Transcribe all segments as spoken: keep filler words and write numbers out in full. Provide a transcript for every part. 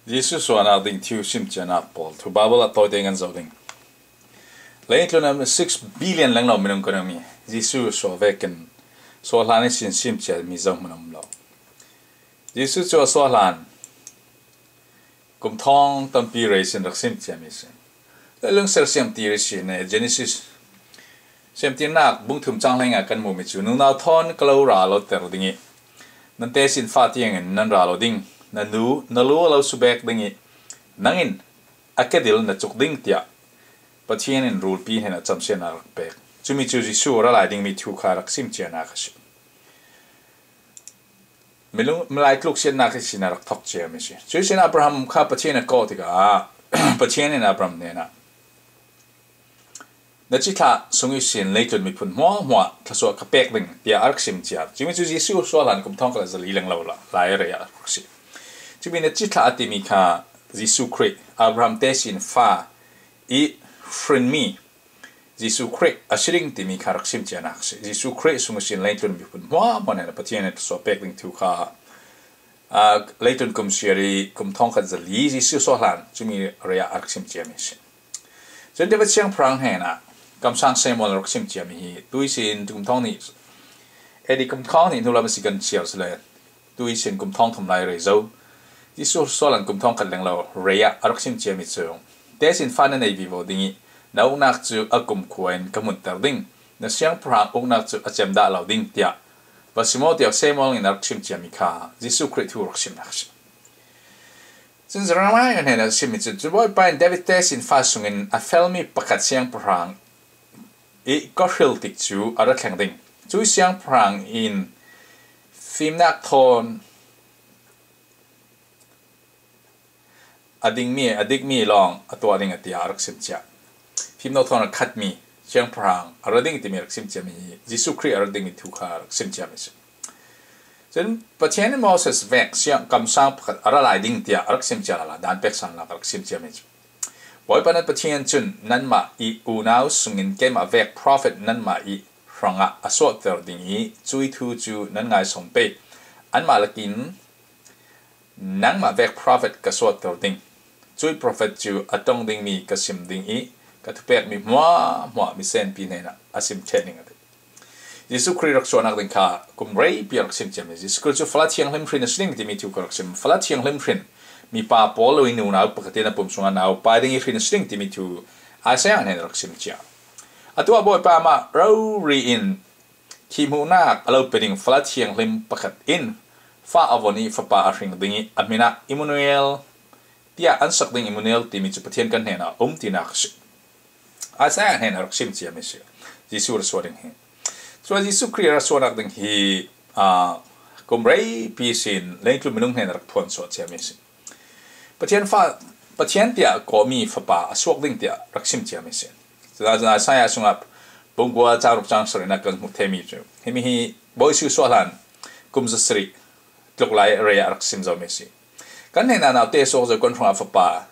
Jesu suahnak ding thu simcianak pawl thu Bible ah tawite ngan zoh ding. Leitlun ah six billion lenglo minung kan um i Jesu suah vekin suah hlan ihsin simciami zohhmanh a um lo. Jesu cu a suah hlan kum thawng tampi rei sin rak simciami si. Lungser siamtir ihsin Genesis siamtirnak bung thum cang hleinga kan hmuhmi cu nunau thawn ka lo ra lo ter ding i nan tesin fa tiangin nan ra lo ding, na nu na lu a lo subek ding i nangin a kedil na cuk ding tiah Pathian in rulpi hnen a camsiatnak rak pek. Cumi cu Jesu a ra lai dingmi thu kha rak simcianak a si. Milai tluk siatnak ihsin a rak thok ciami si. Cuihsin Abraham kha Pathian a kawh tikah Pathian in Abraham hnenah na cithlah sung ihsin leitlun miphun hmuahhmuah thluasuah ka pek ding tiah a rak sim cia. Cumi cu Jesu suah hlan kum thawngkhat le zali lenglo lai a rei ah a rak si. Cumi na cithlah a timi kha Jesu Khrih, Abraham tesin fa i hrinmi Jesu Khrih a si ding timi kha rak simcianak a si. Jesu Khrih sung ihsin leitlun miphun hmuahhmuah hnenah Pathian in thluasuah pek ding thu kha, aa, leitlun kum siari kum thawngkhat zali Jesu suah hlan cumi rei ah a rak simciami a si. Cun David siangpahrang hnenah kamsang Samuel rak simciami hi tuihsin kum thawng hnih, A D kum thawng hnih hnulam a si kan siar si le tuihsin kum thawng thum lai rei zo. Jesu suah hlan kum thawngkhat lenglo rei ah a rak simciami cu tesin fa na nei vivo ding i na uknak cu a kumkhua in ka hmunter ding, na siangpahrang uknak cu a cem dah lo ding tiah va si maw tiah Samuel in a rak simciami kha Jesu Khrih thu rak simnak a si. Cun Jeremiah hnenah a simi cun, cu Bawipa in David tesin fa sungin a felmi pakhat siangpahrang i ka hril tik cu a ra thleng ding. Cu siangpahrang in fimnak thawn a dingmi, a dikmi lawng a tuah ding a tiah a rak simcia. Fimno thawn a khatmi siangpahrang a ra ding timi rak simciami hi Jesu Khrih a ra dingmi thu kha a rak simciami a si. Cun Pathian in Moses vek siang kamsang pakhat a ra lai ding tiah a rak simcia lala, dan peksannak a rak simciami cu. Bawipa nan Pathian cun nanmah i unau sungin keimah vek prophet nanmah i hrangah a suahter ding i cui thu cu nan ngaisawm pei. Anmah lakin nangmah vek prophet ka suahter ding. Cui prophet cu a ṭong dingmi ka sim ding i ka thupekmi hmuahhmuah misenpi hnenah a sim ṭheh ding a ti. Jesu Khrih rak suahnak ding kha kum reipi a rak sim ciami. Jesu Khrih cu Fala Thianghlim hrin a si ding timi thu kha rak sim. Fala Thianghlim hrin mipa pawl lo in unau pakhat in a pum sungah nau pai ding i hrin a si ding timi thu Isaiah hnen a rak sim cia. Atu ah Bawipa amah rori in thihhmuhnak a lo pe ding Fala Thianghlim pakhat in fa a von i fapa a hring ding i a hmin ah Immanuel tiah an sak ding. Immanuel timi cu Pathian kan hnenah a um tinak a si. Isaiah hnen a rak sim ciami si. Jesuh ra suah ding hi. Cun Jesuh Khrih ra suahnak ding hi, aa, kum reipi sin leitlun minung hnen a rak phuan suah ciami si. Pathian fa, Pathian tiah kawhmi fapa a suak ding tiah rak sim ciami si. Cun Isaiah sungah bungkua cang ruk cang sarihnak kan hmuh themi cu himi hi Bawi Jesuh suah hlan kum zasarih tluk lai rei ah rak sim zomi si. Kan hnenah naute a suak zo kan hrangah fapa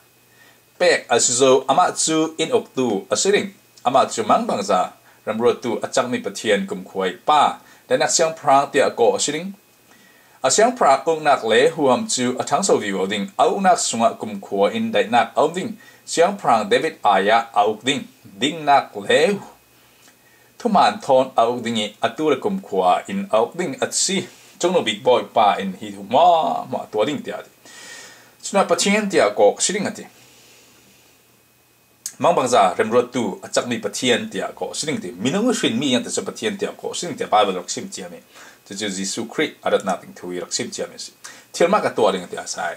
pek a si zo, amah cu inn uktu a si ding. Amah cu mangbangza remruattu a cangmi Pathian kumkhua i pa, daihnak siangpahrang tiah kawh a si ding. A siangpahrang uknak le huham cu a ṭhangso vivo ding. A uknak sungah kumkhua in daihnak a um ding. Siangpahrang David ai ah a uk ding. Dingnak le thuhmaan thawn a uk ding i atu le kumkhua in a uk ding a si. Cungnu Bik Bawipa in hi thu hmuahhmuah a tuah ding tiah a ti. Cunah Pathian tiah kawh a si ding a ti. Mangbangza remruattu a cakmi Pathian tiah kawh a si ding ti. Minung hrinmi an ti cu Pathian tiah kawh a si ding tiah Baibal rak sim ciami. Cucu Jesuh Khrih a ratnak ding thu i rak sim ciami a si. Thilmak a tuah ding tiah a sai.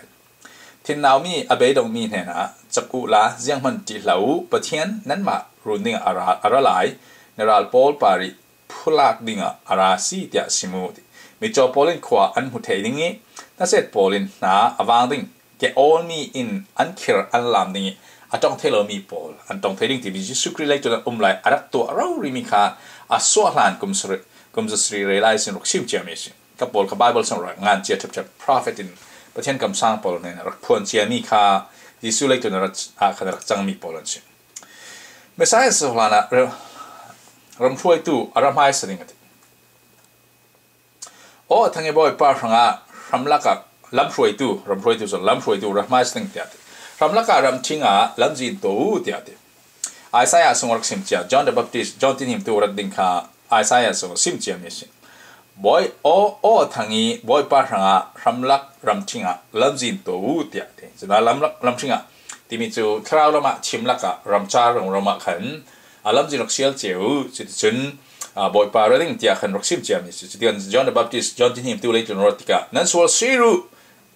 Thinnaumi a beidongmi hnenah cak uhla zianghman ṭih hlah uh, Pathian nanmah run dingah a ra, a ra lai, na ral pawl parih phulak dingah a ra si tiah sim uh. Mitcaw pawl in khua an hmu thei ding i hnaset pawl in hna a vang ding. Ke awlmi in an khir an lam ding i a ṭong thei lomi pawl an ṭong thei ding timi Jesuh Khrih leitlun a um lai a rak tuah rorimi kha a suah hlan kum sari, kum zasarih rei lai sin rak sim ciami a si. Ka pawl kha Baibal sung rak ngan cia ṭhepṭhep prophet in Pathian kamsang pawl hnen a rak phuan ciami kha Jesuh leitlun a rak, ah khan a rak cangmi pawl an si. Messiah suah hlan ah ra-, ramhruaitu a ra hmaisa ding a ti. Aw, a thang i Bawipa hrangah hramlak ah lamhruaitu, ramhruaitu zong lamhruaitu ra hmaisa ding tiah ti. Ramlak ah ramṭhing ah lamzin tuah u tiah ti. Isaiah sung rak sim cia, John the Baptist, John tinhimtu rat ding kha Isaiah sung sim ciami a si. Bawi aw, aw a thang i Bawipa hrangah ramlak ramṭhing ah lamzin tuah u tiah ti. Cun a lamlak ramṭhing ah timi cu thlarau lamah chimlak ah ramcar ram ram ah khan a lamzin rak sial cia u. Cuticun, aa, Bawipa ra ding tiah khan rak sim ciami a si. Cutikah John the Baptist, John tinhimtu leitlun rat tikah nan sual sir u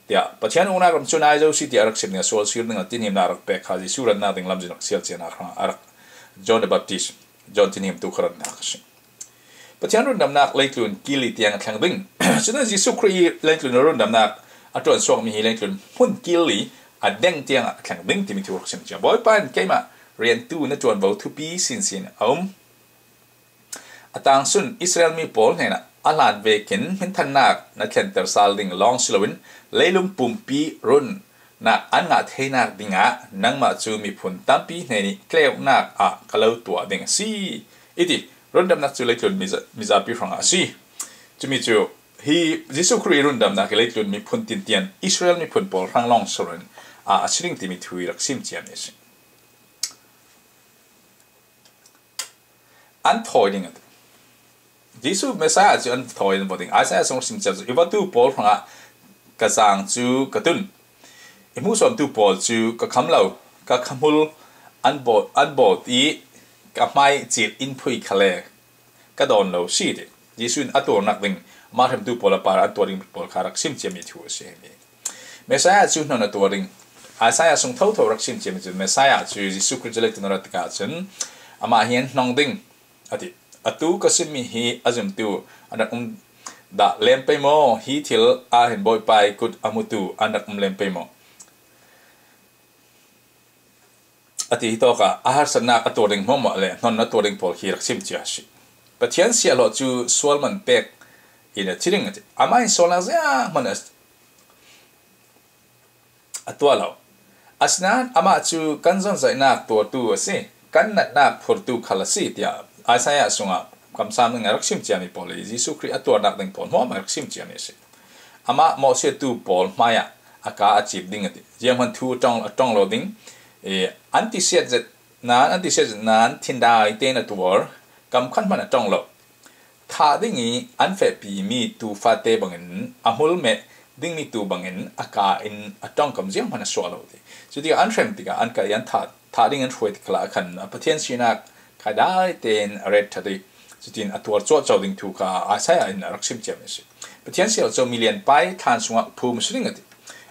tiah Pathian uknak ram cu nai zo si tiah a rak sim ding a sual sir ding a tinhimnak a rak pek kha Jesuh ratnak ding lamzin rak sial cianak hrang a rak John the Baptist, John tinhimtu kha ratnak a si. Pathian rundamnak leitlun kil i tiang a thleng ding. Cun Jesuh Khrih i leitlun rundamnak a ṭuan suakmi hi leitlun hmun kil i a deng tiang a thleng ding timi thu rak sim cia. Bawipa in keimah riantu na ṭuanvo thupi sinsin a um. A tangsun Israel mi pawl hnenah a hlan vekin hminthannak na thlenter sal ding lawng si loin leilung pumpi run nak an ngah theinak dingah nangmah cu miphun tampi hnenih tleunak ah ka lo tuah ding a si. I ti, rundamnak cu leitlun miza-, mizapi hrangah a si. Cumi cu hi Jesuh Khrih rundamnak hi leitlun miphun tintian Israel miphun pawl hrang lawng si loin ah a si ding timi thu hi rak sim ciami a si. An thawi ding a ti. Jesuh Messiah cu an thawi an vawt ding. Isaiah sung sim ciang cu, i vatu pawl hrangah ka zaang cu ka tun. I hmuhsuamtu pawl cu ka kham lo, ka khamhul an bawt, an bawt i ka hmai cil in phui khale ka dawn lo si ti. Jesuh in a tuarnak ding, mah hremtu pawl a par an tuar ding pawl kha rak sim ciami thu a si. Messiah cu hnon a tuar ding. Isaiah sung thotho rak sim ciami cu Messiah cu Jesuh Khrih cu leitlun a rat tikah cun amah hi an hnong ding a ti. Atu ka simmi hi a zumtu an rak um dah lem pei maw? Hi thil ah hin Bawipa i kut a hmutu an rak um lem pei maw? A ti hi tawkah a harsatnak a tuar ding hmuahhmuah le hnon a tuar ding pawl khi rak sim cia a si. Pathian siahhlawh cu sual man pek in a thi ding a ti. Amah in sualnak zianghman a, a tuah lo. Asinain amah cu kan zonzaihnak tuartu a si, kan natnak phurtu khal a si, tiah Isaiah sungah kamsang ding a rak sim ciami pawl i Jesuh Khrih a tuarnak ding pawl hmuahhmuah a rak sim ciami a si. Amah mawhsiatu pawl hmaiah a ka a cip ding a ti. Zianghman thu a ṭong, a ṭong lo ding, eh, an tisiat zet nain, an tisiat zet nain thindai tein a tuar, kam khat hmanh a ṭong lo. Thah ding i an fehpimi tu fate bangin a hmul meh dingmi tu bangin a ka in a ṭongkam zianghman a suah lo ti. Cutikah an hrem tikah an ka i an thah, thah ding an hruai tikah a khan a Pathian sinak kha dai tein a ret ṭhat i cutin a tuar cuahco ding thu kha Isaiah in a rak sim ciami a si. Pathian sial cu milian pai thlan sungah phum a si ding a ti.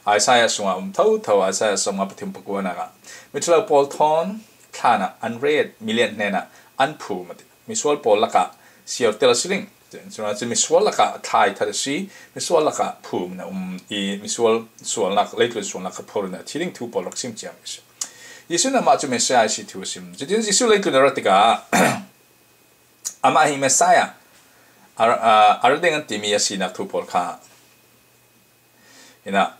Isaiah sungah um thotho, Isaiah sungah pathum pakuanak ah miṭhalo pawl thawn thlan ah an ret, milian hnenah an phum a ti. Misual pawl lakah siar tel a si ding. Cun, cun misual lakah thlai that a si, misual lakah phum in a um i misual sualnak, leitlun sualnak kha phur in a thi ding thu pawl rak sim ciami a si. Jesuh in amah cu Messiah a si thu a sim. Cutin Jesuh leitlun a rat tikah amah hi Messiah a, a, a rat ding an timi a sinak thu pawl kha Hinah,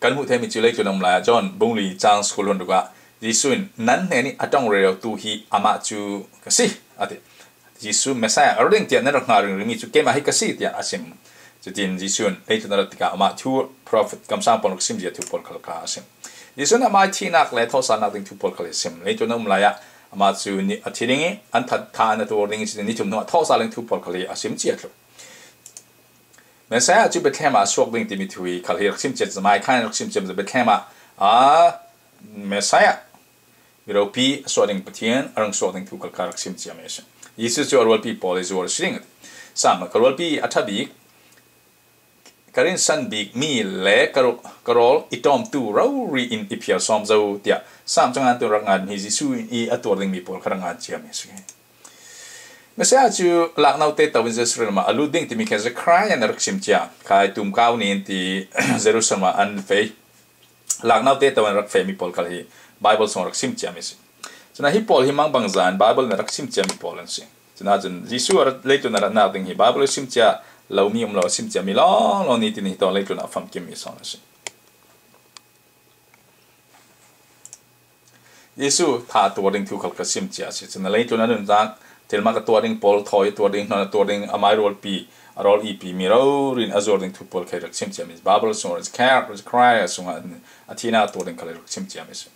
kan hmuh theimi cu leitlun a um lai ah John bung li cang sukul hun ruk ah Jesuh in, "Nan hnen ih a ṭong rero tu hi amah cu ka si," a ti. Jesuh Messiah a rat ding tiah nan rak hnga ringringmi cu keimah hi ka si, tiah a sim. Cutin Jesuh in leitlun a rat tikah amah thu prophet kamsang pawl rak sim zia thu pawl khal kha a sim. Jesuh in amah ih thihnak le thawhsalnak ding thu pawl khal hi a sim. Leitlun a um lai ah amah cu ni, a thi ding ih an that, thah an a tuar ding ih, cutin ni thum hnuah thawhsal ding thu pawl khal hi a sim cia thlu. Messiah cu Bethlehem ah a suak ding timi thu hi khal hi rak sim ciat, zamai khan rak sim ciat, Bethlehem ah, aa, Messiah, miropi a suak ding Pathian a rung suak ding thu khal kha rak sim ciami a si. Jesuh cu a rualpi pawl i zuar a si ding a ti. Sam, ka rualpi a ṭha bik, ka rinsan bik mi le ka ru-, ka rawl i ṭawmtu rori in i phiar sawm zo, tiah Sam cangah an tun rak ngan hi Jesuh i a tuar dingmi pawl kha rak ngan ciami a si. Messiah cu laknote to in Jerusalem ah a lut ding timi kha Zechariah in a rak sim cia. Khai tumkau ni in ti Jerusalem ah an fei. Laknote to in rak fehmi pawl khal hi Bible sung rak sim ciami si. Cun hi pawl hi mangbangza in Bible in a rak sim ciami pawl an si. Cun ahcun Jesuh a rat, leitlun a ratnak ding hi Bible sim cia lomi um lo, sim ciami lawnglawng nitin hi tawh leitlun a famkimmi sawn a si. Jesuh thah a tuar ding thu khal ka sim cia a si. Cun a leitlun a nunnak, thilmak a tuar ding, pawl thawi a tuar ding, hnon a tuar ding, amai rualpi, a rawl ipi mi rori in a zuar ding thu pawl kha i rak chim ciam i si. Bible sung Zechariah, Zechariah sungah a thihna a tuar ding kha i rak chim ciam i si.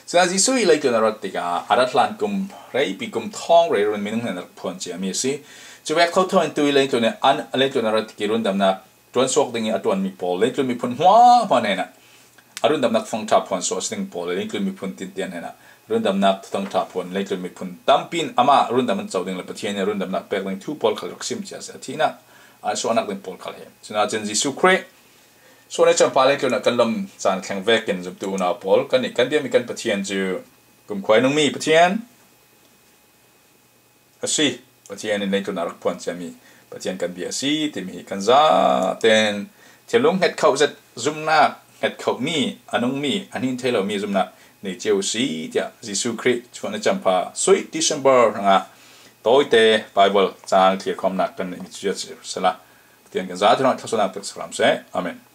Cun Jesuh hi leitlun a rat tikah a rat hlan kum reipi kum thawng rei run minung hnen a rak phuan ciam i si. Cu vek thotho in tu i leitlun i an, leitlun a rat tik i rundamnak ṭuan suak ding i a ṭuanmi pawl, leitlun miphun hmuahhmuah hnenah a rundamnak thangṭha phuan suak a si ding pawl, leitlun miphun tintian hnenah rundamnak thangṭha phuan, leitlun miphun tampi in amah rundam an co ding le Pathian in rundamnak pek ding thu pawl kha i rak chim cia a si. A thihnak, a suahnak ding pawl kha hi. Cun ahcun Jesuh Khrih suan i cam pah leitlun ah kan lawm caan thleng vekin zumtu unau pawl, kannih kan biakmi kan Pathian cu kumkhua i nungmi Pathian a si. Pathian in leitlun ah rak phuan ciami Pathian kan bia a si timi hi kan zaten thinlung hngetkhoh zet zumnak, hngetkhohmi, a nungmi, a hnin thei lomi zumnak nei cio a si tiah Jesuh Khrih suan i cam pah Sweet December hrangah tawite Bible caang thlirkhawmnak kan neihmi cu a si sehla Pathian kan zaten ah thluasuahnak pek sehram seh. Amen.